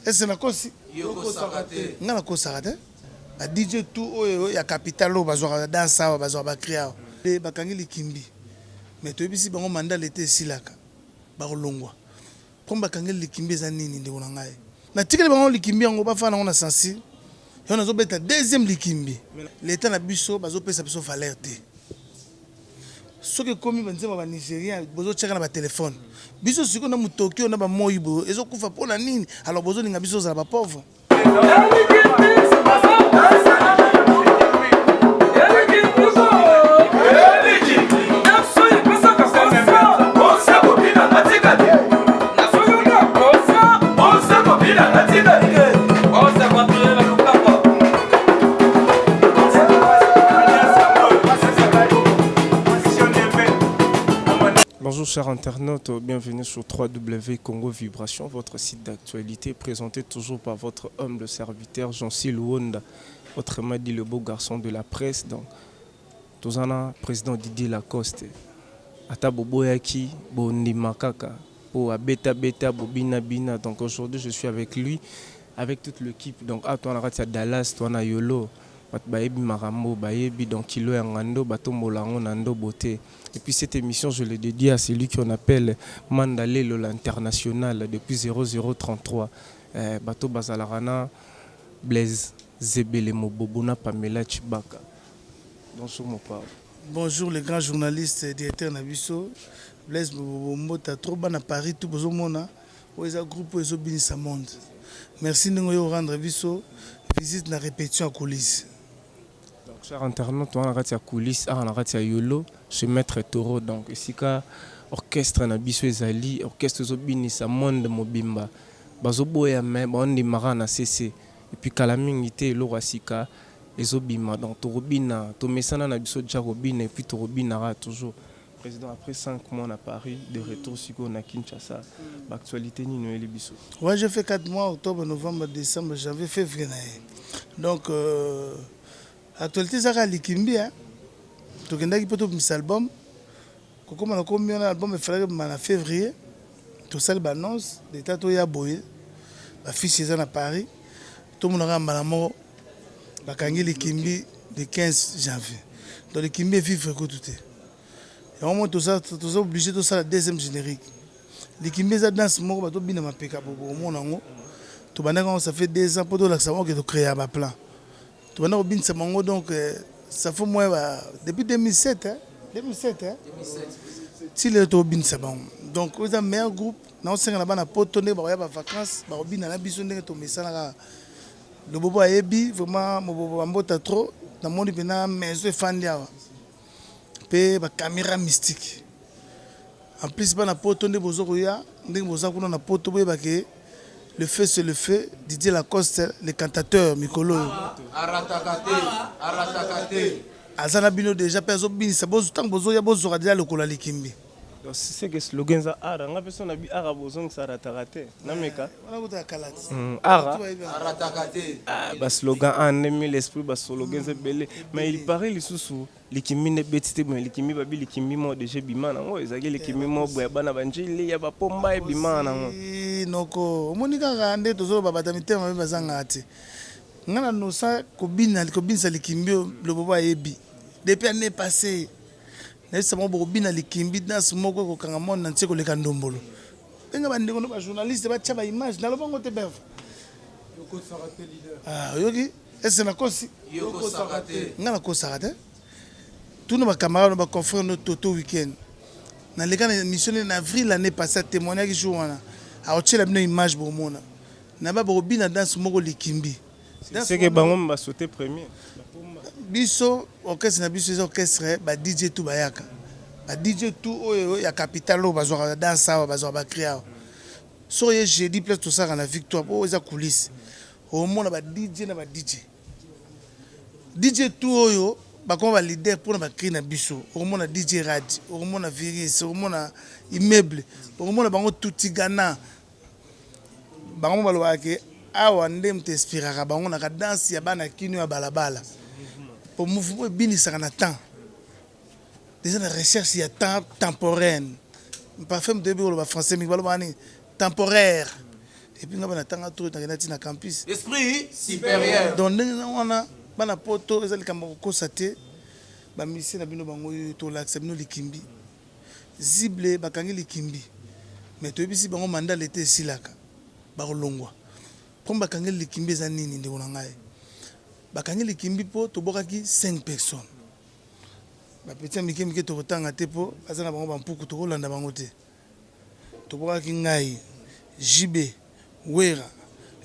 Ese nakosi? Nga nakosaka te. Ba DJ tout oyo ya capital oyo bazwaka danse awa, bazwaka ba cri awa. Bakangi likimbi mais toyebisi bango mandat l'etat esilaka bakolongwa. Comme bakangeli likimbi eza nini ndeko na ngai? Natikeli bango likimbi yango bafanda nango na sensi. Yango nazobeta deuxième likimbi. L'etat na biso bazopesa biso valeur te. Soki ekomi ba nzembo ya ba Nigerian bozo tiaka na ba telephone. Biso sikoyo na mutoki oyo na ba moyi boye ezo kufa pona nini? Alors bozo linga biso tozala ba pauvre? Bonjour chers internautes, bienvenue sur 3W Congo Vibration, votre site d'actualité présenté toujours par votre humble serviteur Jean-Cy Luonda, autrement dit le beau garçon de la presse. Donc, tozana président Didier Lacoste, ata boboyaki bondima kaka po abeta beta bobina bina. Donc aujourd'hui je suis avec lui, avec toute l'équipe. Donc à toi na kati ya Dallas, toi na Yolo, bato bayebi makambo bayebi donc kilo ya ngando batombola yango na ndobo te. Et puis cette émission je le dédie à celui qu'on appelle Manda Lelo l'international depuis 0033. Bato bazalaka na Blaise Zebele Mobobo na Pamela Chibaka. Bonjour mon papa. Bonjour les grands journalistes directeur na biso Blaise Mobobo mbota trop bana Paris tout bozomona oyo eza groupe oyo ezobinisa monde. Merci ndenge oyo rendre biso visite na répétition ya coulisse. Donc cher internaute, on a ya coulisse, awa na kati ya Yolo, chez Maître Toro. Donc esika orchestre na biso ezali, orchestre ezobinisa monde mobimba. Bazoboya mais baondimaka na CC. Et puis kala mingi te eloko ya sika ezobima. Donc tokobina, tomesana na biso déjà kobina et puis tokobinaka toujours. Président, après 5 mois à Paris, de retour sikoyo na Kinshasa, actualité nini oyeli biso? Ouais, j'ai fait 4 mois, octobre, novembre, décembre, janvier, février. Na ye. Donc, actualité ezaka likimbi, hein. Tokendaki mpo tobimisa album. Kokoma na komi wana album efalaki bima na février. Tosali ba annonce d'état toya boye. Ba fiche eza na Paris. Tomonaka mbala moko bakangi likimbi le 15 janvier. Donc likimbi evivre kutu te. Yango mo toza toza obligé tosala deuxième générique. Likimbi eza danse moko bato bina mapeka bobo omona yango. Tobandaka yango ça fait 2 ans mpo tolakisa bango ke tocréa ba plan. Tobanda kobinisa bango donc ça fait moins ba depuis 2007 hein, 2007 hein. Ti lelo tobinisa bango. Donc oyo eza meilleur groupe naosenga na bana poto ndenge bakoya ba vacances bakobina na biso ndenge tomesanaka. Lobobo ayebi vraiment mobobo bambota trop namoni mpena maison efandi awa mpe ba caméra mystique. En plus bana poto nde boza koya ndenge boza kuna na poto boyeba ke le feu c'est le feu. Didier Lacoste le cantateur mikolo oyo aza na bino déjà mpe azobinisa ntango bozoya bozwaka déjà lokola likimbi. Donc si c'est que slogan eza ara nga mpe so na bi ara bozongisa arataka te nameka wana kuta ya kala ti. Ara ah, baslogan en 2000 esprit baslogan eza ebele, mais il paraît lisusu likimbi nde ebeti te boye. Likimbi babi likimbi moko déjà ebima nango, ezalaki likimbi moko boye ya bana banjili ya bapomba ebima nango. Noko omoni kaka nde tozoloba bato ya mitema mabe bazangaka te. Nga na nosa kobina kobinisa likimbi oyo lobobo ayebi depuis année passée. Nayebisa bango bokobina likimbi danse moko ekokanga monde na ntie koleka ndombolo. Benga bandeko no bajournaliste batya baimage naloba ngo te berve. Ah, oyoki ese nakosi? Nga nakosaka te. Tuna bacamarade no baconfrère no toto weekend naleka na émission na avril l'année passée atémoignaki jour wana akotiela bino image bomona na ba bokobina danse moko likimbi. C'est que bango basaute premier. Biso orchestre na biso eza orchestre ba DJ tout bayaka, ba DJ tout oyo ya capital oyo bazwaka danse awa, bazwaka ba cri awa. Soki ye jeudi place tosalaka na Victoire po eza coulisse, omona ba DJ na ba DJ DJ tout oyo bakoma ba leader mpona ba cri na biso. Okomona DJ Radi, okomona Virus, okomona Immeuble, okomona bango Tutigana. Bango mo balobaka ke awa nde moto inspiraka bango na ka danse ya bana kino ya balabala po mouvement ebinisaka na temps déjà na recherche ya temps temporaine. Parfait, moto oyebi koloba français mingi, balobaka nini? Temporaire. Et puis nga bana tanga trop, nakenda ti na campus. Esprit supérieur. Donc ndenge na wana, bana poto, eza likambo ya kokosa te. Bamisie na bino bango oyo, tolakisa bino likimbi zible. Bakangi likimbi, mais toyebisi bango mandat lete esilaka, bakolongwa. Mpo bakangi likimbi eza nini, ndeko na ngai? Bakangi likimbi mpo tobwakaki 5 personnes, bapeti ya mike mike. Tokotanga te mpo baza na bango bampuku, tokolanda bango te. Tobwakaki ngai, JB, Wera,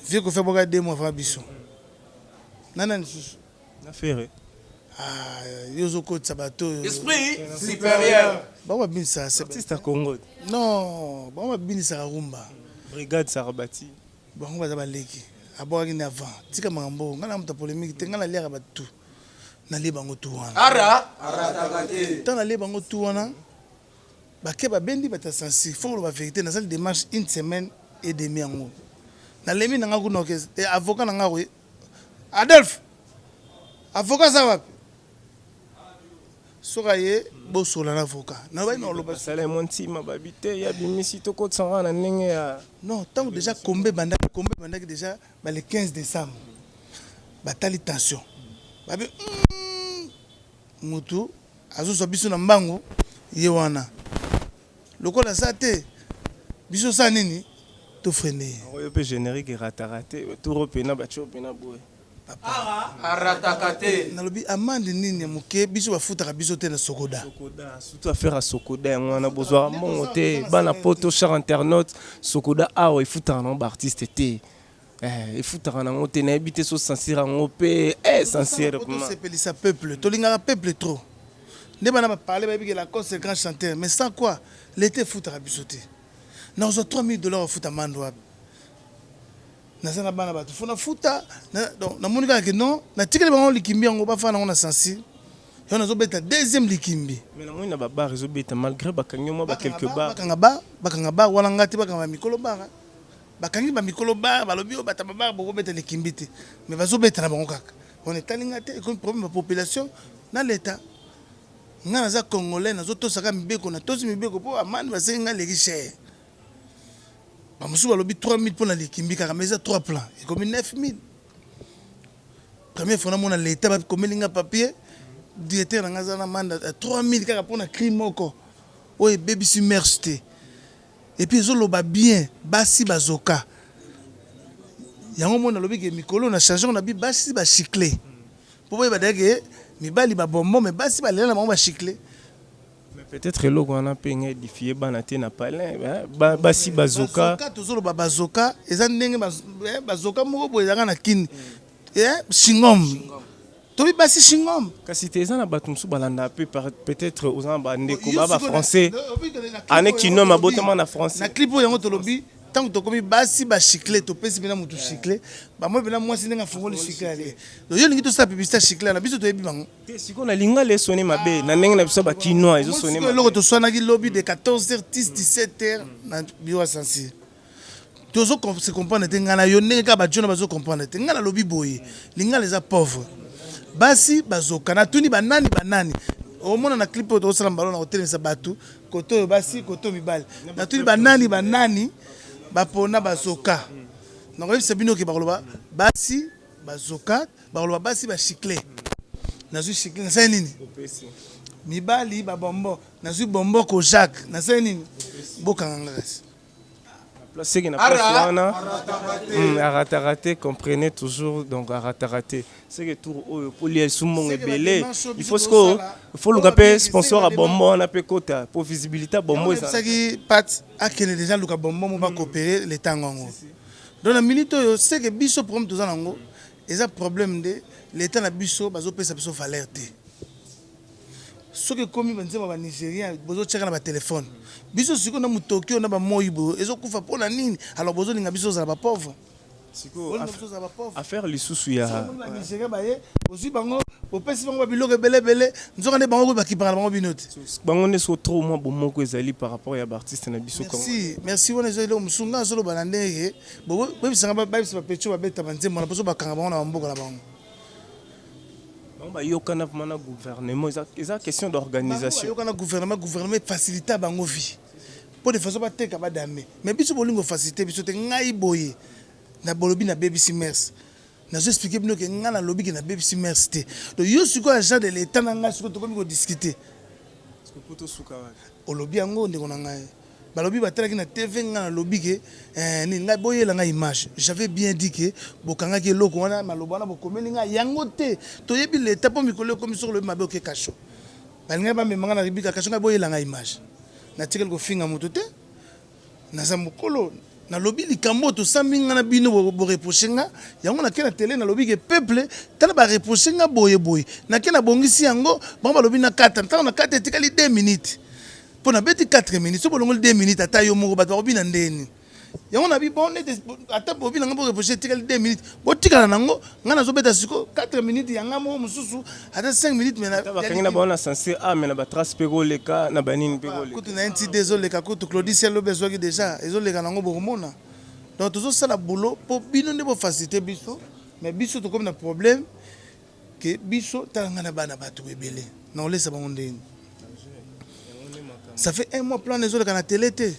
vieux Kofi abwaka 2 mois avant biso. Nana lisusu? Na Ferre. Ah, yo ozokotisa bato oyo. Esprit supérieur. Bango babinisaka se Artiste ya Congo. Non, bango babinisaka rumba. Brigade Sarabati. Bango baza baleki, abwakaki nde avant. Tika makambo, ngai na moto ya polémique te. Ngai naliaka bato tu, nalie bango tu wana. Ara arataka te. Ntango nalie bango tu wana, bake babendi bato ya censure. Faut koloba vérité, nasali démarche une semaine et demi yango, nalemi na nga kuna. Oke, avocat na nga koye, Adolphe, avocat aza wapi? Soki aye, bosola na avocat, nalobaki na oloba. Basala mwa ntima babi te, ya bimisi tokotisanga na ndenge ya Non, ntango déjà kombe ebandaki, kombe ebandaki déjà ba le 15 décembre. Batali tension, babi mutu azozwa biso na mbangu ye wana, lokola aza te, biso osala nini? Tofreiner ye. Oyo mpe générique erataka te, turo pena batio pena boye. Arataka te. Nalobi amende nini ya moke? Biso bafutaka biso te na Sokoda. Sokoda, surtout affaire ya Sokoda yango wana, bozwaka mbongo te. Bana poto, cher internaute, Sokoda awa efutaka nango baartiste te. Efutaka nango te. Nayebi te so censure yango mpe censure. Po tosepelisa peuple, tolingaka peuple trop. Nde bana baparle, bayebi ke Lacoste grand chanteur, mais sans quoi leta efutaka biso te. Nakozwa 3000 $ afuta mando wapi? Naza na bana, bato fo nafuta. Donc namoni kaka ke non, natikeli bango likimbi yango, bafana nango na censure. Yo nazobeta deuxième likimbi. Mais namoni na babar ezobeta malgré bakangi mwa ba quelque bar. Bakanga bar, bakanga bar wana nga te, bakanga bamikolo bar. Bakangi bamikolo bar, balobi oyo bato ya babar bokobeta likimbi te, mais bazobeta na bango kaka. Wana etali nga te, ekomi problème ya population na leta. Nga naza Congolais, nazotosaka mibeko, natosi mibeko mpo amende basengi nga eleki cher. Bamosusu balobi 3000 mpo na likimbi kaka, mais eza 3 plan, ekomi 9000. Première fois namona leta bakomeli nga papier, directeur na nga aza na manda ya 3000 kaka mpo na cri moko oyo ebebisi mœurs te. Et puis ezoloba bien basi bazoka yango. Mona alobi ke mikolo na change na bi basi bachicle mpo boyeba deke mibali babombo, mais basi balela na bango bachicle. Mais peut-être eloko wana mpe nga édifie bana te na palin basi bazoka. Tozoloba bazoka eza ndenge bazoka moko boye ezalaka na kini chewing-gum, tobi basi chewing-gum. Kasi te, eza na bato mosusu balandaka mpe. Peut-être oza na bandeko ba bafrançais ane kino mabotama na français. Na clip oyo yango tolobi, ntango tokomi basi bachicle, topesi mpena motu chicle, bamoi mpena mwasi ndenge afungoli chicle ale. Donc yo olingi tosala publicité ya chicle na biso, toyebi bango. Te, sikoyo na lingala esone mabe, na ndenge na biso bakinois ezosone. Sikoyo eloko toswanaki lobi de 14h 10 17h na bureau ya censure, tozo se comprendre te ngai na yo, ndenge kaka bajona bazo comprendre te. Ngai nalobi boye, lingala eza pauvre, basi bazoka. Natuni banani banani omona na clip oyo tokosala mbalo na kotelemisa bato, kote oyo basi, kote oyo mibali. Natuni banani banani bapona bazoka, nakoyebisa bino ke bakoloba basi bazoka, bakoloba basi bachicle. Nazwi chicle, nasali nini? Mibali babombo, nazwi bombo kojak, nasali nini? Bokanga nga kasi. Seki na place wana arataka te, comprenez toujours. Donc arataka te, seke tour oyo po lia esu mbongo ebele, il faut sikoyo, il faut luka mpe sponsor ya bombo wana mpe kota po visibilité ya bombo. Ezalaki pat akende déjà luka bombo mo bakopere letango yango. Donc na minute oyo, seke biso problème toza nango eza problème nde leta na biso bazopesa biso valeur te. Soki ekomi banzembo ya banigérien, bozotiaka na batelefone. Biso sikoyo na motoki oyo na bamoi boyo ezokufa mpo na nini? Alors bozolinga biso ozala bapauvre? Affaire lisusu ya Banigérien baye, bozwi bango, bopesi bango babiloko ebele ebele, nzoka nde bango koyo bakipaka na bango bino te. Bango nde so trop mwa bomoko ezali par rapport ya baartiste na biso. Merci, merci. Wana eza eloko mosusu ngai azoloba na ndenge boyebisanga, bayebisa bapetio babeta banzembo wana mposo bakanga bango na bamboka na bango. Bango bayokana vraiment na gouvernement, eza question d'organisation. Bayokana gouvernement, gouvernement efacilita bango vie. Mpo de façon bateka badame. Mais biso bolingo facilité biso te. Ngai boye na bolobi nabebisi mers. Nazo expliquer bino ke ngai nalobi ke nabebisi mers te. Donc yo sikoyo agent de l'Etat na ngai sikoyo tokomi ko discuter. Olobi yango ndeko na ngai. Balobi batalaki na TV ngai nalobi ke eh, nini ngai boyela ngai image. J'avais bien dit ke bokangaki eloko wana maloba wana bokomeli ngai yango te. Toyebi l'Etat mpo mikolo ekomi soki olobi mabe oke kasho. Balingaki bamema ngai na rubrique ya kasho ngai boyela ngai image. Natikali kofinga moto te. Naza mokolo nalobi likambo oyo tosambi nga na bino bo reproche nga yango nake na tele nalobi ke peuple tala ba reproche nga boye boye nake nabongisi yango bango balobi nakata ntango nakata etikali 2 minutes mpo nabeti 4 minutes so bolongoli 2 minutes ata yo moko bato bakobina ndeni yango nabi bon nete ata bobi na nga bo reproche etikali 2 minutes botikala nango nga nazobeta siko 4 minutes ya nga moko mosusu ata 5 minutes mais bakangi na bango na censure ah mais na ba trace mpe koleka na banini mpe koleka kutu na ntd ezoleka kutu Claudis alobi azwaki déjà ezoleka nango bokomona. Donc tozosala boulot mpo bino nde bofacilité biso, mais biso tokomi na problème ke biso tala ngai na bana bato ebele na kolesa bango ndenge. Ça fait un mois plan ezoleka na télé te,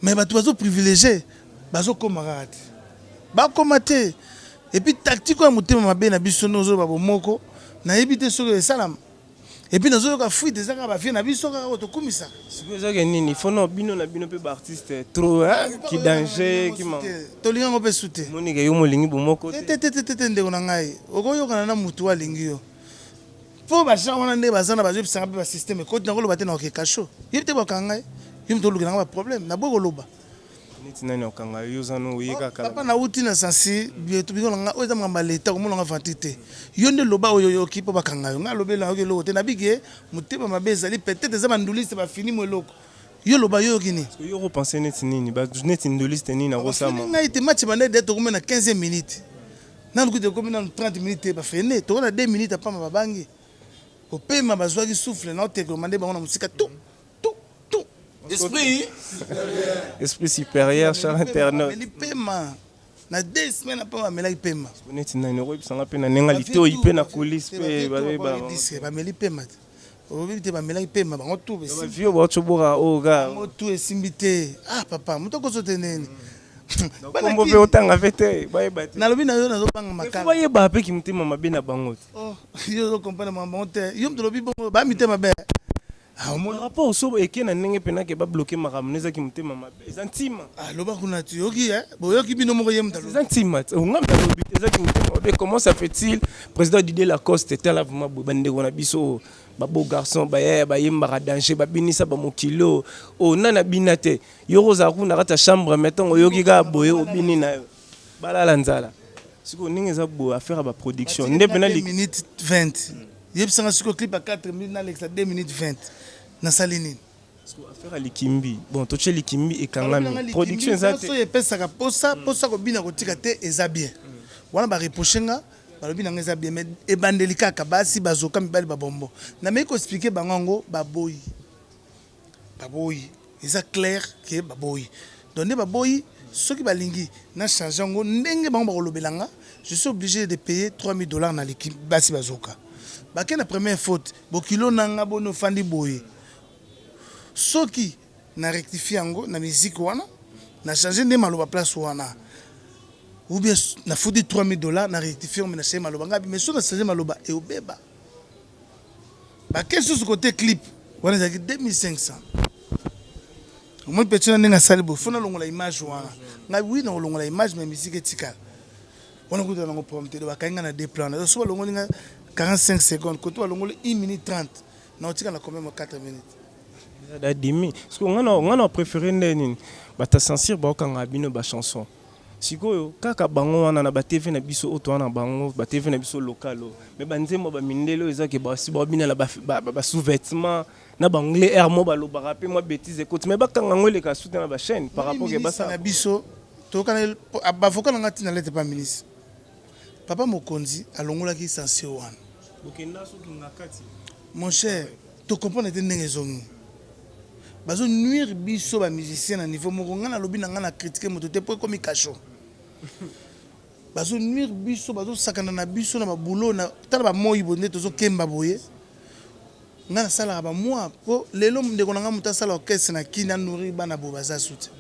mais bato bazo privilégié bazokoma kaka te, bakoma te. Et puis tactique oyo ya motema mabe na biso nde ozoloba bomoko, nayebi te soki esalama. Et puis nazoyoka fuite eza kaka bavie na biso kaka oyo tokumisaka. Sikoyo ezaka nini faut no bino na bino mpe baartiste trop hein, ki danger ki ma tolingi yango mpe su te. Monike yo molingi bomoko te. Te te te te ndeko na ngai, okoyokana na mutu oyo alingi yo. Po ba genre wana nde baza na bazoyebisanga mpe ba système ekoti nakoloba te na oke kasho. Yebi te bakanga ngai, yo moto olukela ngai ba problème, naboyi koloba. Neti nani akokanga yo, yo oza no oye kaka. Papa nawuti na sansi biko na nga oyo eza makambo ya leta komona nga aventure te. Yo nde loba oyo oyoki po bakanga yo. Nga alobeli nayoki eloko te nabiki ye motema mabe ezali peut-etre eza ba nduliste ba fini mo eloko. Yo loba yo oyoki nini? Yo oko penser neti nini? Ba neti nduliste nini akosama? Bafini ngai te match ebandaki dejà tokomi na 15e minute. Nanu kutu ekomi nanu 30 minutes te ba freine tokomi na 2 minutes ya pamba babangi kopema bazuaki souffle nao telecommander bango na mosika tout tout tout. Esprit Esprit supérieur cher internaute. Bameli pema na 2 semaines après bamelaki pema. Neti nani okoyebisa nga mpe na ndenge litoyi mpe na coulisse mpe bayeba. Bameli pema te. Olobi te bamelaki pema bango tout esimbi. Vieux bauti oboka oyo kaka. Bango tout esimbi te. Ah papa moto akoso te ndeni. Kombo mpe otanga mpe te bayeba te. Nalobi na yo nazobanga makala. Bayeba mpe kimotema mabe na bango te. Oh yo ozo comprendre makambo bango te. Yo moto olobi bongo ba mitema mabe. Ah omoni. Rapport so eke na ndenge pena ke ba bloquer makambo eza ki motema mabe eza ntima. Ah loba kuna tu yoki eh boyoki bino moko ye moto alobi. Eza ntima nga moto alobi eza ki motema mabe comment ça fait-il président Didier Lacoste tala vraiment boye ba ndeko na biso ba beau garçon ba yaya bayembaka danger babinisa ba mokili oyo oyo nani abina te yo kozala kuna na kati ya chambre mais ntango oyoki kaka boye obini na yo balala nzala sikoyo ndenge eza boye affaire ya ba production nde pena minute 20 yebisanga sikoyo clip ya 4 minutes nalekisa 2 minutes 20 nasali nini? Affaire ya likimbi bon totie likimbi ekangami production eza te soki epesaka posa posa kobina kotika te eza bien wana ba reproche nga balobi na nga eza bien mais ebandeli kaka basi bazoka mibali ba bonbon nameki ko expliquer bango yango baboyi baboyi eza clair ke baboyi donc nde baboyi soki balingi na change yango ndenge bango bakolobela nga je suis oblige de payer 3000 dollars na liki basi bazoka bake na première faute bokilo na nga boni ofandi boye Soki na rectifier yango na musique wana na changer nde maloba place wana ou bien na futi 3000 dollars na rectifier mais na changer maloba ngabi mais soki na changer maloba eobeba bake susu kote clip wana ezalaki 2500 omoni petit na ndenge asali boye fo nalongola image wana ngai wi nakolongola image mais musique etikala wana kuta nango problème te bakangi ngai na deux plans soki balongoli ngai 45 secondes kote balongoli 1 minute 30 Na otika na combien moi 4 minutes. Eza da demi. Parce que nga na nga na préférer nde nini? Bata censure ba okanga bino ba chanson. Sikoyo kaka bango wana na ba TV na biso oyo toza na bango, ba TV na biso local oyo. Mais ba nzembo ba mindele oyo eza ke basi ba bina na ba ba sous-vêtements na ba anglais air moko balobaka pe mwa betise ekoti mais bakanga yango eleka suite na ba chaîne par rapport ke basala na biso tokana ba avocat na nga tina lettre pa ministre. Papa mokonzi alongolaki censure wana. Bokenda soki ngakati. Mon cher, to comprendre te ndenge ezongi. Bazo nuire biso ba musiciens na niveau moko nga nalobi na nga na critiquer moto te po ekomi cachot. Bazo nuire biso, bazo sakana na biso na ba boulot na tala ba moyi boye nde tozo kemba boye. Nga nasalaka ba mois po lelo ndeko na nga mutu asala orchestre na kin a nourrir bana boye baza su te.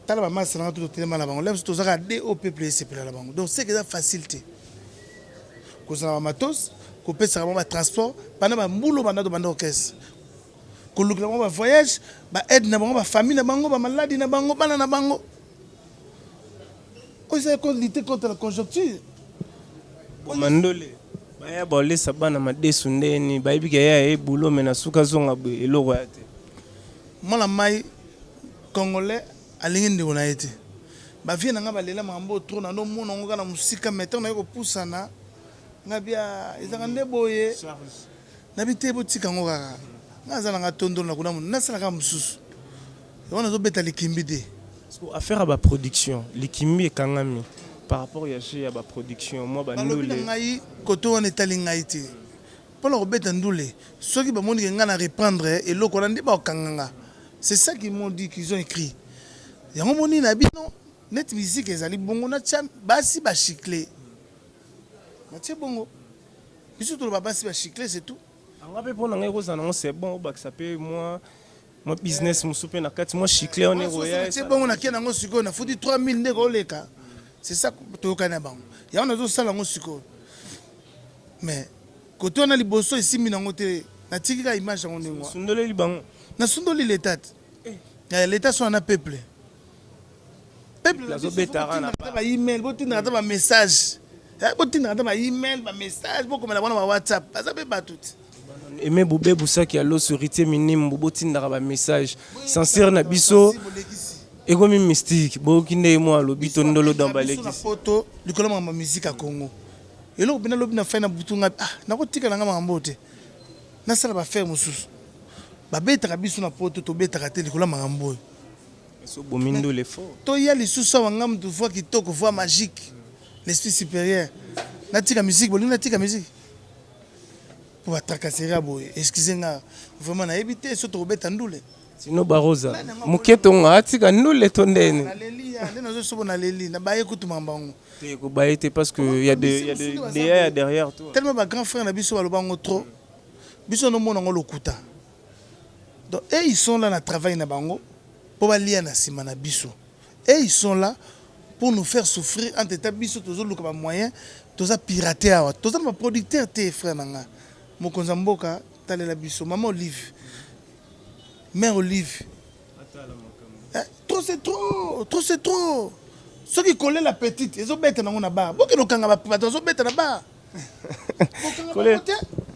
Tala ba masta na nga tout totelema na bango lelo biso toza kaka deux oyo peuple esepela na bango donc ce que eza facile te. Kozala ba matos, kopesaka bango ba transport pendant ba mbula oyo banda tobanda orchestre. Kolukela bango ba voyage, ba aide na bango, ba famille na bango, ba maladi na bango, bana na bango. Oyo eza ko lutter contre la conjoncture. Mandole baya baolesa bana madesu ndeni bayebi ke ya ye boulot mais na suka azonga boye eloko ya te. Mwana mayi congolais alingi ndeko na ye te. Ba vieux na nga balela makambo oyo trop nando mona yango kaka na mosika mais tango naye kopusana nga bia ezalaka nde boye nabi te botika yango kaka nga naza na nga tondolo na kuna nasala kaka mosusu yango nazo beta likimbi te. Sikoyo affaire ya ba production likimbi ekangami par rapport ya jeu ya ba production mwa ba Balobi na ndule. ngai kote wana etali ngai te pona kobeta ndule soki bamoni ke ngai na reprendre eloko wana nde bakokanga nga c'est ça qu'ils m'ont dit qu'ils ont ecrit yango omoni na bino neti musique ezali bongo natia basi ba chicle natie bongo biso toloba basi ba chicle c'est tout. Nga pe pona ngai ekozala nango c'est bon obakisa pe mwa Mwa business mosusu pe na kati mwa chicle wana ekoya. Tie bongo na ke nango sikoyo na futi 3000 nde koleka. C'est ça toyokani na bango. Yango nazo sala yango sikoyo. Mais kote wana liboso esimbi nango te natiki kaka image yango ndenge wana. Osundoleli bango? Nasundoli l'etat te. Eh l'etat soa na peuple. Peuple na biso botindaka ata ba email, botindaka ata ba message. Eh botindaka ata ba email, ba message, bokomela bango na ba WhatsApp. Baza pe batu te. Aime Bobe Busaki ya Loso Heritier Minimbu botindaka ba message censure na biso ekomi mystique boyoki nde ye mwa alobi tondolo dans balekisi. Poto likolo makambo ya musique ya Congo eloko pena lobi na fai na butu nga ah nakotika na nga makambo oyo te nasala ba affaire mosusu babetaka biso na poto tobetaka te likolo ya makambo oyo. Esi obomi ndule fort. Toya lisusu awa nga mutu voix kitoko voix magique l'esprit superieur natika musique bolingi natika musique Po ba tracasserie ya boye excusez nga vraiment nayebi te soki tokobeta ndule. Sinon Baroza muke tonga atika ndule to ndeni? Naleli ya nde nazo sobo naleli na baye kutu makambo yango. Te ko baye te parce que ya de ya de DA derrière toi. Tellement ba grand frère na biso baloba yango trop biso no mona yango lokuta. Donc eux ils sont là na travail na bango po balia na sima na biso. Eux ils sont là pour nous faire souffrir entre temps biso tozo luka ba moyens toza pirate awa toza na ba producteur te frère na nga mokonzi ya mboka talela biso maman olive mère olive eh, trop c'est trop trop c'est trop soki kolela petite ezobeta nango na bar bokende okanga bato bazobeta na bar bokanga bango te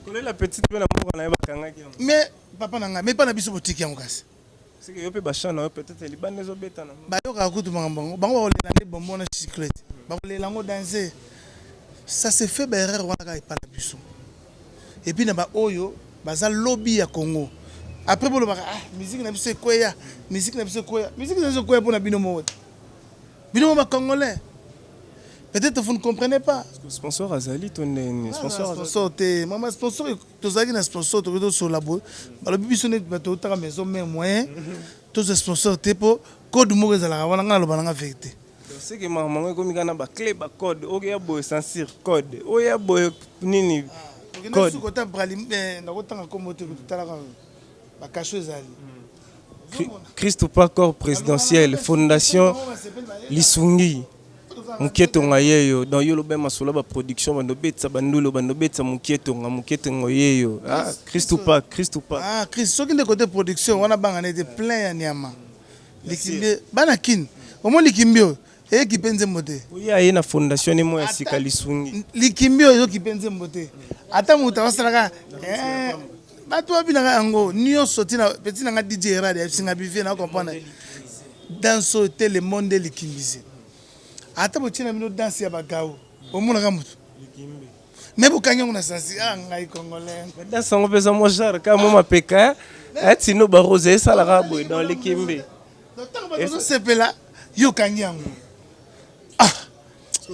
kolela petite mpe na mboka na ye bakangaki yango mais papa na ngai mais epa na biso botiki yango kasi C'est que yo pe ba chant na yo peut-être libanda ezo beta na. Bayokaka kutu makambo yango bango bakolela nde bonbon na chiclette bakolela yango danze ça se fait ba erreur wana kaka epa na biso et puis na ba oyo baza lobi ya Congo après bolobaka ah musique na biso ekweya musique na biso ekweya musique na biso ekweya pona bino moko te bino moko ba congolais peut-être vous ne comprenez pas sponsor azali to ndeni sponsor sponsor te mama sponsor Tozalaki na sponsor tokoki tosolola boye balobi biso neti bato totaka maison mère moyen tozwa sponsor te po code moko ezalaka wana ngai naloba nanga verite. Donc ce que makambo yango ekomi kaka na ba cle ba code oyo ya boye censure code oyo ya boye nini code. Kota brali nakotanga kombo te talaka ba cachot ezali. Christ pas corps présidentiel fondation lisungi Mukie tonga yeyo donc yo loba masolo ba production bando betisa bandulo bando betisa mukie tonga mukie tonga yeyo ah Christ ou pas Christ ou pas ah Christ soki nde côté production wana banga nete plein ya niama likimbi bana kin omoni likimbi oyo ekipe nzembo te oye aye na fondation ne mo ya sika lisungi likimbi oyo ezokipe nzembo te ata moto asalaka eh, bato babinaka yango nyonso tina petit na nga DJ Erad ayebisi nga bivie na comprendre danse oyo te le monde likimbise ata botie na bino danse ya bagao omonaka moto me bokangi yango na sansi ah ngai congolais danse yango mpe eza mwa genre kaka mwa mapeka atino barose esalaka boye dans likimbi ntango bato bazosepela yo okangi yango ah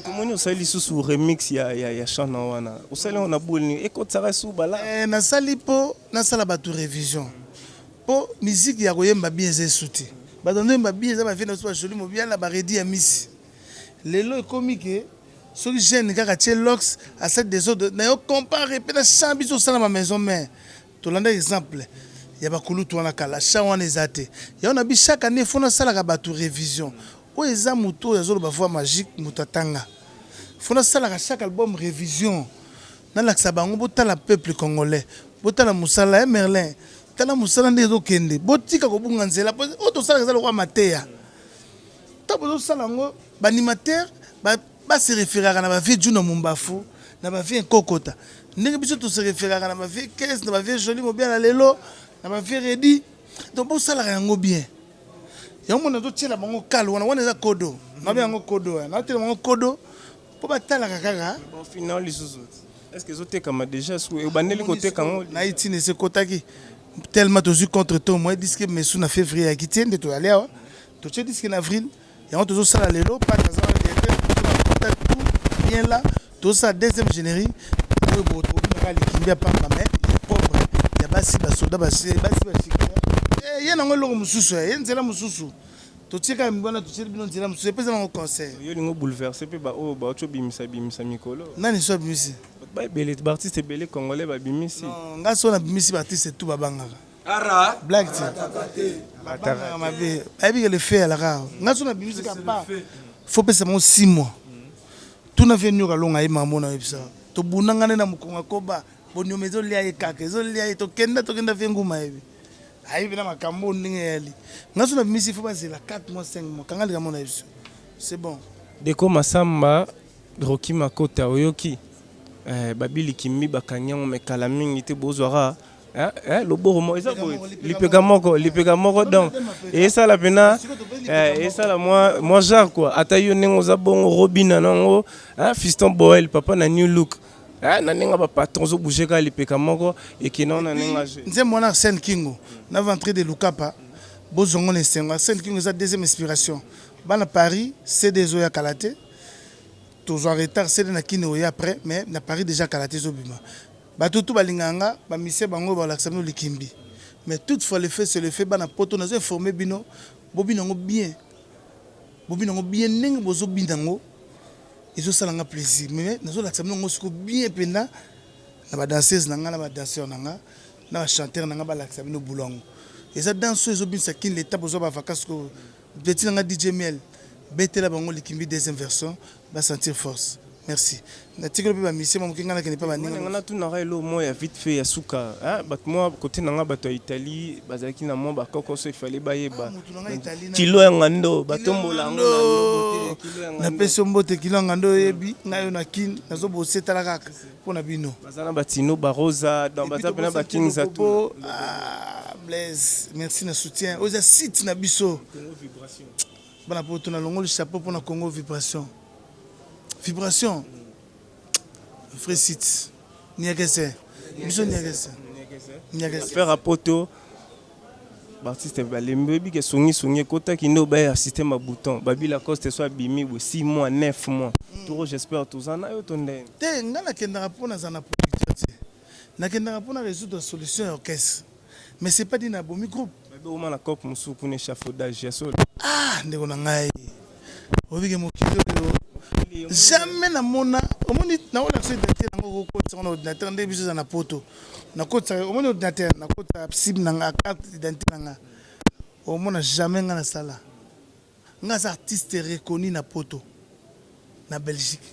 tomoni osali lisusu remix ya, ya, ya chant na wana osali yango na bole nini ekotisaka esu bala eh, nasali mpo nasala bato révision mpo miziki ya koyemba bien eza esu te bato ndoyemba bien eza bavie na biso bajoli mobiala baredi ya misi lelo ekomi ke. Soki jeune kaka atie locks asali desordre nayo compare pe na chant biso osala ma maison mère tolanda exemple ya ba kulutu wana kala chant wana eza te yango na bi chaque annee faut nasalaka batu revision oyo eza mutu oyo azoloba voix magique mutu atanga faut nasalaka chaque album revision nalakisa bango botala peuple congolais botala musala eh Merlin tala musala ndenge ezokende botika kobunga nzela po oyo tosalaka eza lokola mateya Tango bozo sala yango ba animateurs ba ba se referaka na ba vieux Djuna Mumbafu na ba vieux Nkokota ndenge biso to se referaka na ba vieux Kes na ba vieux Jolie Mobiala lelo na ba vieux Reddy donc bo salaka yango bien yango mona nazo tiela bango kal wana wana eza kodo na benga yango kodo na tiela bango kodo po ba talaka kaka. Bon final lisusu est ce que ezo tekama dejà ebandeli koteka yango na itina esi ekotaki tellement tozui contre temps moyen disque mesu na février eyaki tie nde toyali awa Totie disque na avril yango tozo sala lelo Pate aza wana directeur biso ba contact tout bien là tozo sala deuxième générique oyo bo tobina kaka likimbi ya pamba mais ya propre ya basi ba soda basi basi ba shikila eh ye nango eloko mosusu eh ye nzela mosusu totie kaka wana totie bino nzela mosusu epesa nango conseil. Yo olingi o bouleverser pe ba oyo bawuti obimisa bimisa mikolo. Nani so abimisi? Bato ba ebele ba artistes ebele congolais babimisi. Non nga soki nabimisi ba artistes tout babangaka. Blague te. Babangaka mabe. Bayebi ke le fait alaka. Nga so na bimisi ka pa. Faut pesa bango 6 mois. Tuna vie nioka longa ye makambo na yebisa. Tobunda nga nde na mokongo akoba. Bonioma ezo lia ye kaka. Ezo lia ye tokenda tokenda vie nguma yebi. Ayebi na makambo ndenge eyali. Nga so na bimisi faut bazela 4 mois 5 mois. Kanga likambo na yebisa. C'est bon. Deko Massamba Rocky Makota oyoki eh, babi likimbi bakangi yango mais kala mingi te bozwaka eh, eh, loboko moko eza boye lipeka moko lipeka moko donc esala pena eh, esala mwa mwa genre quoi ata yo ndenge oza bongo robina nango eh, fiston boel papa na new look eh, na ndenge ba patron ozo bouger kaka lipeka moko ekenda na ndenge age nzembo wana Arsène Kingo na ventre de Lukapa bozongo na esengo Arsène Kingo eza deuxième inspiration bana Paris CD ezoya kala te tozwa retard CD na Kin oya après mais na Paris déjà kala te ezobima Batu tout balingaka nga ba musiciens bango oyo balakisa bino likimbi mais toute fois le fait c'est le fait bana poto nazo informe bino bobina ngo bien bobina ngo bien ndenge bozo bina ngo ezo sala nga plaisir mais nazo lakisa bino ngo siko bien penda na ba danseuse na nga na ba danseur na nga na ba chanteur na nga balakisa bino boulot yango eza danse oyo ezo binisa kin l'etat bozwa ba vacances ko Petit na nga DJ Miel betela bango likimbi deuxième version ba sentir force merci na tikelo pe ba musiciens mwa muke nga nakende pa baninga Nga natunaka eloko moko ya vite fait ya suka hein batu mwa cote na nga batu ya Italie bazalaki na mwa ba kokoso il fallait bayeba mutu na nga Italie kilo ya ngando batombola yango na lobo te kilo ya ngando napesi yo mbote kilo ya ngando oyebi nga yo na kin nazo bose tala kaka mpo na bino baza na ba Tino Baroza donc baza pena ba King Zatu ah Blaise merci na soutien oyo eza site na biso bana poto na longoli chapeau pona Congo vibration vibration vrai site niakese biso niakese niakese faire à poto Ba artiste balembi oyebi ke songi songi ekotaki nde obaya système ya bouton babi Lacoste so abimi boye 6 mois 9 mois toro j'espère toza na yo to ndenge. Te nga nakendaka po nazala na producteur te nakendaka po na resoudre solution ya orchestre mais c'est pas dit na bomi groupe. Babi okoma na coop mosusu kuna echafaudage ya solo. Ah ndeko na ngai oyebi ke mokili oyo jamais na mona omoni na olakisa identite na ngo okokotisa ngo na ordinateur nde biso eza na poto Nakotisa omoni ordinateur nakotisa sim na nga carte d'identité na nga omona jamais nga nasala nga aza artiste reconnu na poto na Belgique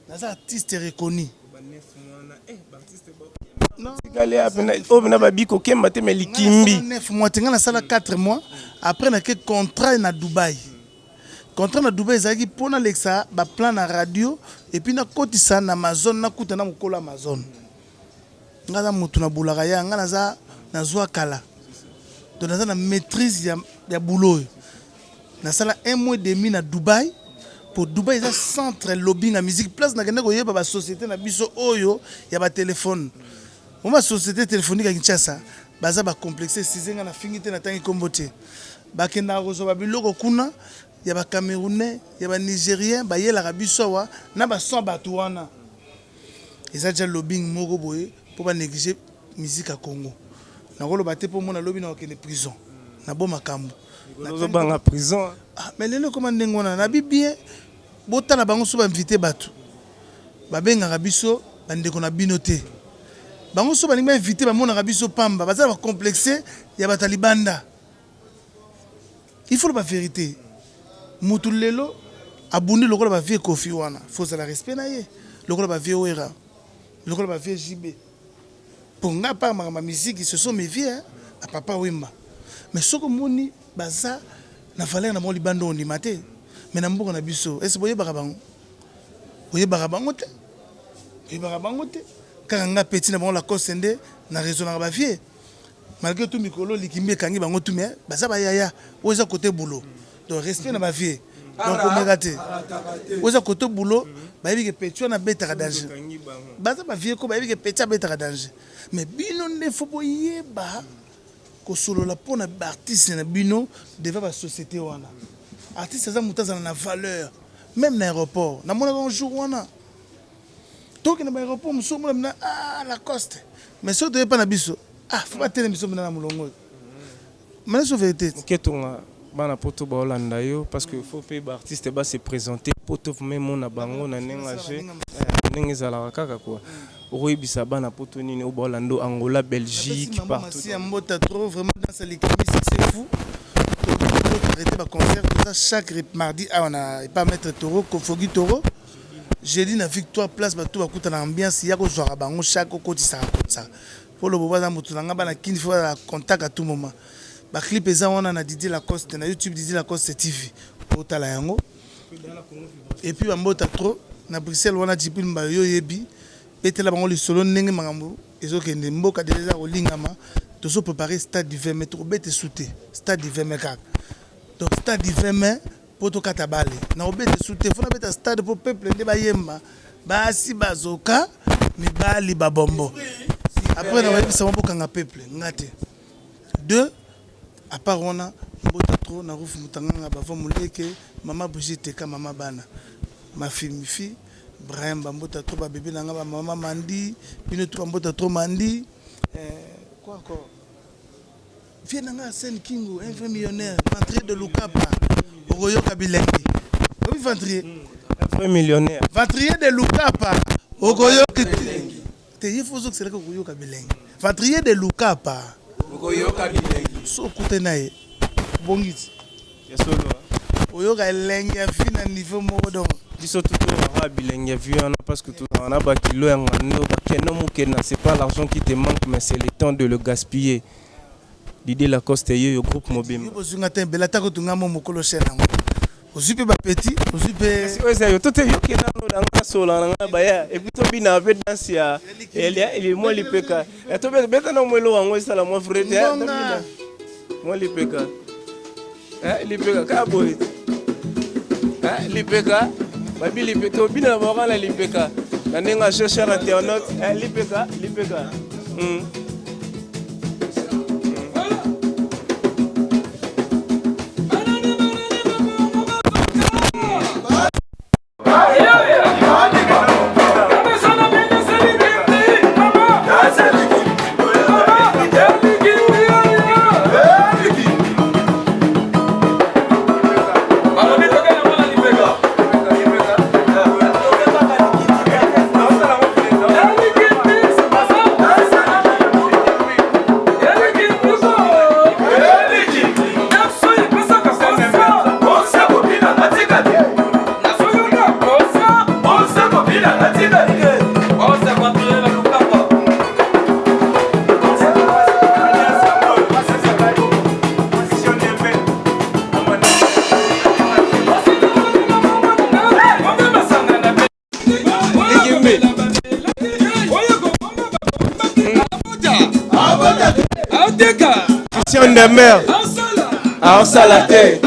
naza artiste reconnu oyo pena babi kokemba te mais likimbi 9 mois te nga nasala 4 mois après nake contrat na Dubaï Contrat na Dubaï ezalaki po nalekisa ba plan na radio et puis nakotisa na Amazon nakuta na mokolo Amazon. Nga naza mutu na boulaka ya nga naza nazua kala donc naza na maitrise ya, ya boulot oyo. Nasala un mois et demi na Dubaï po Dubaï eza centre lobbying ya musique place nakende koyeba ba société na biso oyo ya ba telephone. Ba société téléphonique ya Kinshasa baza ba complexe excusez nga nafingi te natangi kombo te. Bakendaka kozwa ba biloko kuna ya ba camerounais, ya ba nigeriens bayelaka biso awa na ba son ya batu wana. Eza dejà lobbying moko boye po ba negliger musique ya Congo. Nakoloba te po omona lobi nakokende prison na bo makambu. Mikolo ozo banga prison. Ah mais lelo ekoma ndenge wana nabi bien botala bango soki ba invite batu. Babengaka biso bandeko na bino te. Bango soki balingi ba inviter bamonaka biso pamba, baza ba complexe ya bato ya libanda. Il faut loba verite. Mutu lelo abundi lokola ba vieux Koffi wana, faut ozala respect na ye, lokola ba vieux Werra, lokola ba vieux JB. Po nga par makambo ya musique ce sont mes vieux hein, ba papa Wemba. Mais soki omoni baza na valeur na bango libanda ondima te. Mais na mboka na biso, est-ce boyebaka bango? Oyebaka bango te, oyebaka bango te. Kaka nga petit na bango Lacoste nde na raisonnaka ba vieux. Malgre tout mikolo likimbi ekangi bango tout mais baza ba yaya. Oyo eza cote boulot. Donc respect na ba vieux. Donc komeka te. Oyo eza cote boulot, bayebi ke petit wana abetaka danger. Baza ba vieux ko bayebi ke petit abetaka danger. Mais bino nde faut boyeba kosolola pona ba artistes na bino devant ba societe wana. Artiste aza mutu azala na valeur. Meme na aeroport na monaka yango jour wana tokende ba aeroport mosusu omona mina ah Lacoste mais soki toye epa na biso ah faut batelemisa biso mina na molongo oyo mana so verite. Moke tonga bana poto baolanda yo parce que faut pe ba artiste ba se presenter poto vraiment emona bango na ndenge ya jeu ndenge ezalaka kaka quoi okoyebisa bana poto nini oyo baolanda yo Angola Belgique partout. Napesi mama Masiya mbota trop vraiment danse ya likembi succès fou. Arrêter ba concert toza chaque mardi awa na epa maître Toro Kofogi Toro jeudi na victoire place bato bakutana ambiance ya kozwaka bango chaque okotisaka kotisaka po lobo baza moto na nga bana kini faut bazala contact à tout moment ba clip eza wana na Didier Lacoste na YouTube Didier Lacoste TV otala yango et puis bambota trop na Bruxelles wana Djibril Mbayo yo oyebi betela bango lisolo ndenge makambo Ezokende mboka dejà eza kolingama tozo prepare stade du 20 mai tokobeta esu te stade du 20 mai kaka donc stade du 20 mai po tokata bale nakobeta esu te fo nabeta stade po peuple nde bayemba basi bazoka mibali babombo après nakoyebisa bango bokanga peuple nga te deux à part wana mbota trop na rufu mutanganga bava muleke mama Brigitte teka mama bana mafimifi Brahim ba mbota trop ba bebe na nga ba mama Mandy bino tout ba mbota trop Mandy eh, quoi encore vieux na nga Arsène Kingo un vrai millionnaire ventrier de Lukapa okoyoka bilengi obi ventrier un vrai millionnaire ventrier de Lukapa okoyoka te ye faut ozokiselaka okoyoka bilengi ventrier de Lukapa okoyoka bilengi so okute na ye bongiti Ya solo hein. Oyoka elengi ya vie na niveau moko donc. Biso tout toyokaka bilengi ya vie wana parce que tozalaka na ba kilo ya ngando ba keno mukena c'est pas l'argent qui te manque mais c'est le temps de le gaspiller Didier Lacoste yeyo groupe mobimba. Yo bozui nga temps ebele ata kutu nga mo mokolo chaine yango ozui pe ba petit ozui pe. Kasi oyo eza yo to te yo kenda no na nga sola na nga baya et puis tobina pe danse ya ya mwa lipeka ya to beta na mwa eloko yango esala mwa vrai te mwa lipeka Eh, lipeka kaka boye eh, lipeka babi lipeka obina na bango na lipeka na ndenge ya cher internaute eh, lipeka lipeka mm. Christian Demer aosala te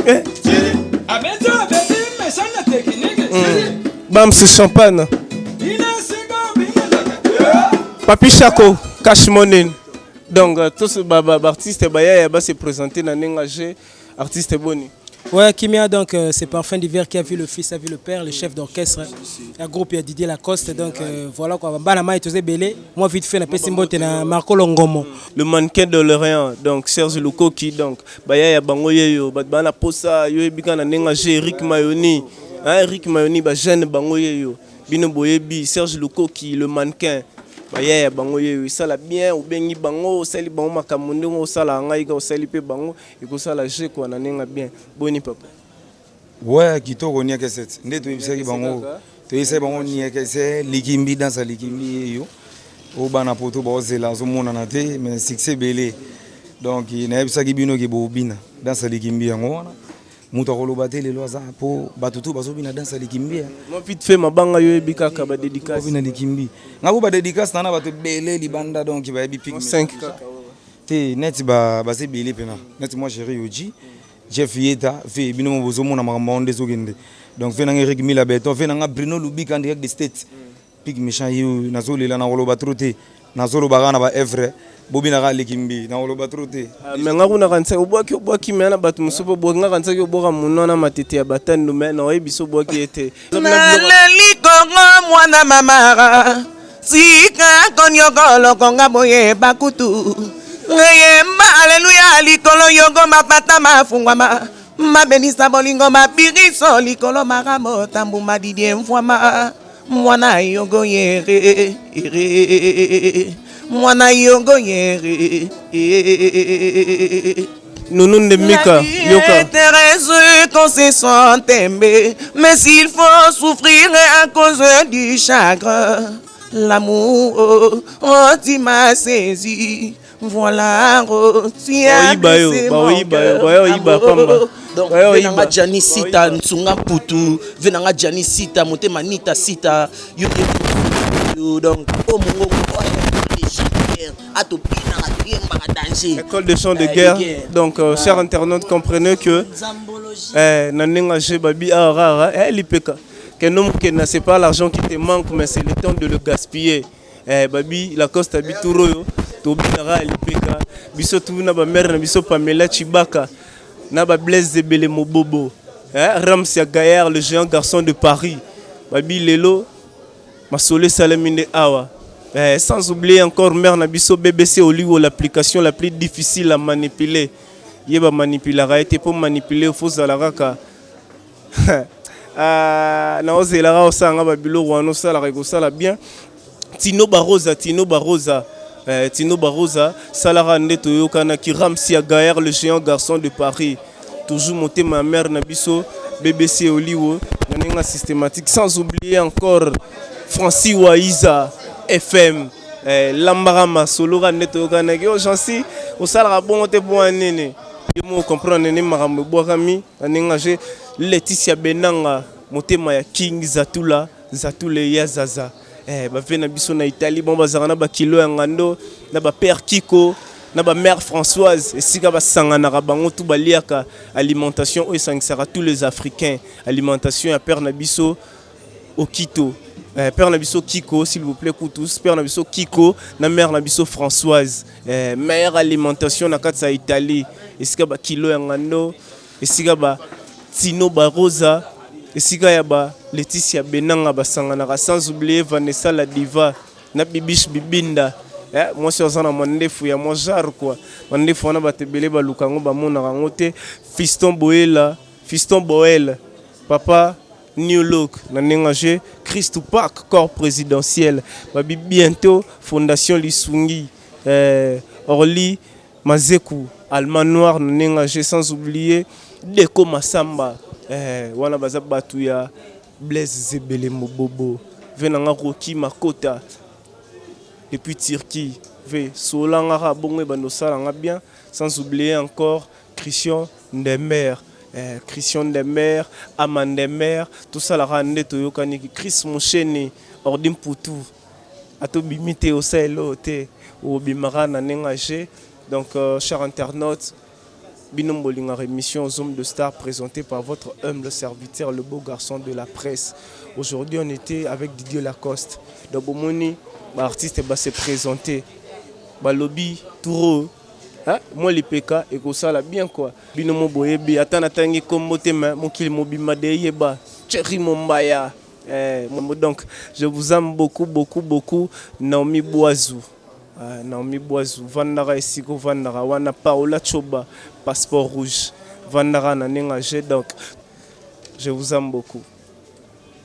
eh? Bams Champagne Papi Chako Cash Money donc euh, tous ba, ba, ba artiste baya ba se présenter na ndenge age artiste boni Ouais, Kimia, donc euh, c'est Parfum d'hiver qui a vu le fils, a vu le père, le chef d'orchestre, un groupe, il y a Didier Lacoste, donc euh, voilà quoi. Bana Maï, tous belé. Moi, vite fait, na pesi mbote na Marco Longomo. Le mannequin de l'Orient, donc Serge Lukoki, donc baya ya bango yeyo, bat bana posa, yo ebika na ndenge age Eric Mayoni. Hein, Eric Mayoni ba jeune bango yeyo. Bino boyebi Serge Lukoki le mannequin. Bayaya bango yeyo esala bien obengi bango osali bango makambo ndenge osala ngai ka osali pe bango ekosala jeu quoi na ndenge bien. Boni papa. Ouais, kitoko niakese nde toyebisaki bango toyebisaki bango niakese likimbi dansa likimbi yeyo oyo bana poto baozela azomonana te mais succès ebele donc nayebisaki bino ke bobina dansa likimbi yango wana moto akoloba te lelo aza mpo bato tu bazobina dansa likimbi. Moi vite fait mabanga yo yebi kaka ba dédicace. Bobina likimbi nga po badédicace na na bato ebele libanda donc bayebi pik 5 kaka. Te, neti baza ebele mpena neti moi chéri Yoji Jeff Yeta ve bino mo bozomona makambo yango nde ezokende. Donc ve nanga Eric Mila Beton, ve nanga Bruno Lubika en direct des States, pik méchant ye oyo nazolela nakoloba trop te, nazoloba kaka na baœuvre bobinaka likimbi, nakoloba trop te. Ah, mais nga kuna kanisaki obwaki obwaki me na bato mosusu mpo obwaki nga kanisaki obwaka monwana matete ya batando me na oyebi so obwaki ye te. Naleli Kongo mwana mamara tika konyokolo konga boye bakutu ngeyemba aleluya likolo yogo mapata mafungwama mabenisa bolingo mabiriso likolo maramo tambuma didie mfwama mwana yogo yere ere mwana yogo yere. Nounou nde Mika yoka. Est heureuse qu'on se sent aimé, mais s'il faut souffrir à cause du chagrin, l'amour, oh, oh, tu m'as saisi. Voilà, oh, tu as Baoyiba yo, blessé mon baoyiba yo, cœur. baoyiba pamba. Donc Baoyiba. ve nanga Gianni Sita Nsunga Mputu, ve nanga Gianni Sita motema Nita Sita yo yo donc o mongongo oyo atopinaka toyembaka danger. École de chant de Eh, guerre. de guerre. Donc, chers internautes, comprenez que Nzambologie. eh, na ndenge jeu babi ah rara eh, lipeka kendo mokenda, c'est pas l'argent qui te manque mais c'est le temps de le gaspiller. Eh, babi Lacoste abi tour oyo tobinaka ya lipeka biso tu na bamare na biso Pamela Chibaka na ba Blaise Zebele Mobobo, eh, Rams ya Gaillard le géant garçon de Paris babi lelo masolo esalemi nde awa. Eh, sans oublier encore mère na biso BBC Oliwo, l'application la plus difficile à manipuler. Ye bamanipulaka ye te mpo manipuler fo ozala kaka. Ah, naozelaka osalanga babiloko wana osalaka ekosala bien. Tino Barosa, Tino Barosa, eh, Tino Barosa salaka nde toyokanaki. Ramsi ya Gaillard le géant garçon de Paris, toujours motema ya mare na biso BBC Oliwo na ndenge systématique. Sans oublier encore Francis Waiza FM, eh, lambaka masolo nde toyokanaki. Oyo Jansi osalaka bongo te mpo ya nini yo moko comprendre nde makambo ebwakami na ndenge age. Leticia Benanga motema ya King Zatula Zatule ya Zaza, eh, bave na biso na Italie bon bazalaka na bakilo ya ngando na bapère Kiko na bamère Françoise esika basanganaka bango tu baliaka alimentation oyo esangisaka tous les Africains, alimentation ya père na biso Okito, eh, père na biso Kiko, s'il vous plaît, kutus père na biso Kiko na mère na biso Françoise, eh, meilleure alimentation na kati ya Italie esika bakilo ya ngando esika ba Tino Barosa esika ya ba Leticia Benanga basanganaka. Sans oublier Vanessa la Diva na Bibish Bibinda, eh, mwasi aza na mandefu ya mwa genre quoi, mandefu wana bato ebele baluka yango bamonaka yango te. Fiston Boela, Fiston Boel, papa New Look na ndenge jeu Christ Park corps présidentiel babi bientôt fondation Lisungi, eh, Orly Mazeku Allemand noir na ndenge jeu. Sans oublier Deko Masamba, eh, wana baza bato ya Blaise Zebele Mobobo ve nanga Roki Makota depuis Turquie ve solangaka bongo ebanda osalanga bien. Sans oublier encore Christian Ndemer, eh, Christian Ndemer, Ama Ndemer tosalaka nde toyokaniki. Chris Mosheni Ordi Mputu atobimi te osalela oyo te obimaka na ndenge age. Donc chers internautes, bino bolingaka émission Zoom de Star présentée par votre humble serviteur, le beau garçon de la presse. Aujourd'hui, on était avec Didier Lacoste. Donc bomoni ba artiste ba se présenter balobi touro, hein? Moi lipeka ekosala bien quoi. Bino mo boyebi ata natangi kombo te mais mokili mobimba de yeba Thierry Mombaya. Eh, donc je vous aime beaucoup beaucoup beaucoup. Naomi Boazou, Naomi Boazou vandaka esika ovandaka wana. Paola Choba passeport rouge vandaka na ndenge age. Donc je vous aime beaucoup.